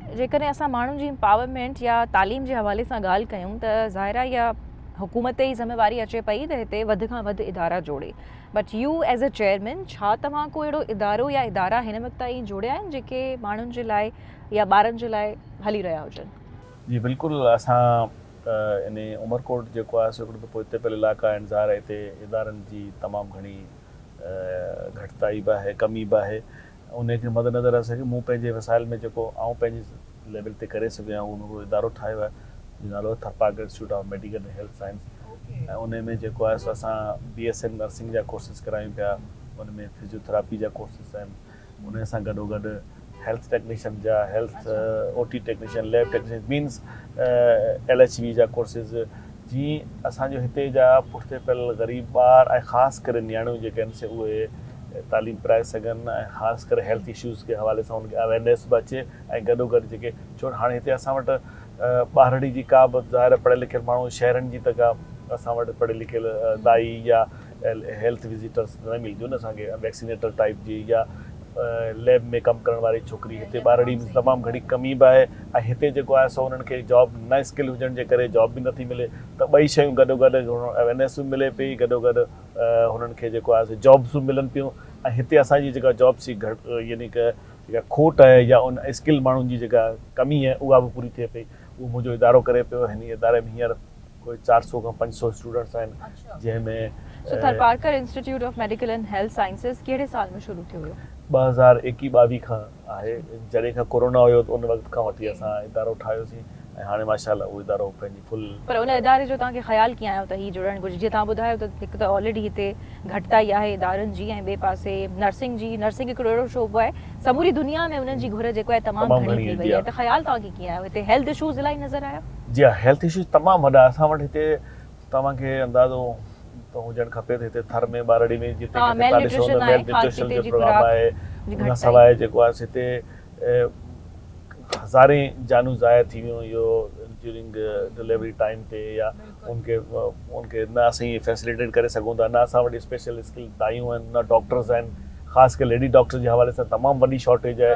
جيڪڏهن اسان ماڻهن جي امپاورمينٽ يا تعليم جي حوالي سان ڳالهه ڪيون ته ظاهر آهي اها حڪومت تي ئي ذميواري اچي پئي ته هتي وڌ کان وڌ ادارا جوڙي، but you as a chairman, ڇا توهان ڪو اهڙو ادارو يا ادارا هن وقت تائين جوڙيا آهن جيڪي ماڻهن جي لاء يا ٻارن جي لاء هلي رهيا هجن؟ جي بلڪل، اسان ان عمرڪوٽ جيڪو آهي سو هڪڙو ته پوئتي پيل علائقا آهن، ظاهر آهي هتي ادارن جي تمام گهڻي گهٽتائي به آهي، ڪمي به آهي. انهيء کي مد نظر رکي مون پنهنجي وسائل ۾ جيڪو آئون پنهنجي ليول تي ڪري سگهيو آهيان، اهو مون هڪڙو ادارو ٺاهيو آهي، جنهن جو نالو آهي Tharparkar institute of medical ۽ health science, ۽ انهيء ۾ جيڪو آهي سو اسان بي ايس ايم نرسنگ جا ڪورسز ڪرايون پيا، ان ۾ فزيوٿراپي جا ڪورسز آهن، انهيء سان گڏو گڏ هيلٿ ٽيڪنيشن جا، health O T technician, lab technician, means L H V جا ڪورسز، جيئن اسان جو هتي جا پٺتي پيل غريب ٻار ۽ خاص ڪري نياڻيون جيڪي آهن سي اهي تعليم پرائي سگهن ۽ خاص ڪري هيلٿ اشوز کي حوالي سان انهن کي اويرنيس به اچي ۽ گڏو گڏ جيڪي ڇو هاڻي هتي اسان وٽ ٻارڙي جي ڪا به ظاهر پڙهيل لکيل ماڻهو، شهرن جي ته ڪا اسان وٽ پڙهيل لکيل دائي يا هيلٿ وزيٽرس نه ملنديون نه اسان کي، ويڪسينيٽر ٽائيپ جي يا ليب ۾ ڪم ڪرڻ واري ڇوڪري، هتي ٻارڙي ۾ تمام گهڻي ڪمي به آهي ۽ هتي جيڪو آهي سو انهن کي جاب نه اسڪل هجڻ جي ڪري جاب به نٿي ملي، ته ٻئي شيون گڏو گڏ اويرنيس به ملي پئي، گڏو گڏ هنن کي جيڪو آهي سو جابس به ملن پيون ۽ هتي اسان جي جيڪا جابس جي گهٽ يعني ڪه جيڪا کوٽ آهي يا ان اسڪل ماڻهن جي جيڪا ڪمي آهي، اها به پوري ٿئي پئي. اهو منهنجو ادارو ڪري پيو. هن اداري ۾ هينئر ڪوئي 400 کان 500 اسٽوڊنٽس آهن، جنهن ۾. سو Tharparkar institute of medical and health sciences ڪهڙي سال ۾ شروع ٿيو هيو؟ 2021 22 کان آهي، جڏهن کان ڪورونا هيو ته ان وقت کان وٺي اسان ادارو ٺاهيوسين ۽ هاڻي ماشاء الله اهو ادارو پنهنجي فل. پر ان اداري جو توهان کي خيال ڪيئن آيو ته هي جڙڻ گهرجي؟ جيئن توهان ٻڌايو ته هڪ ته آلريڊي هتي گهٽتائي آهي ادارن جي ۽ ٻئي پاسي نرسنگ جي، نرسنگ هڪڙو اهڙو شعبو آهي سموري دنيا ۾ انهن جي گهر جيڪو آهي تمام گهڻي ٿي وئي آهي، ته خيال توهان کي ڪيئن آيو؟ هتي هيلٿ اشوز الاهي نظر آيا؟ جي ها، هيلٿ اشوز تمام وڏا اسان وٽ هتي، توهان کي اندازو ته هجڻ کپي ته هتي ٿر ۾ ٻارڙي ۾ جتي ڪٿي تان ڏسو ته ميل نيوٽريشن جو پروگرام آهي. ان کان سواء جيڪو آهي هتي هزارين جانون ضايع ٿي ويون اهو ڊيورنگ ڊليوري ٽائيم تي، يا ان کي ان کي نه اسين فيسليٽيٽ ڪري سگهون ٿا، نه اسان وٽ اسپيشل اسڪل دايون آهن، نه ڊاڪٽرز آهن. خاص ڪري ليڊي ڊاڪٽر جي حوالي سان تمام وڏي شارٽيج آهي.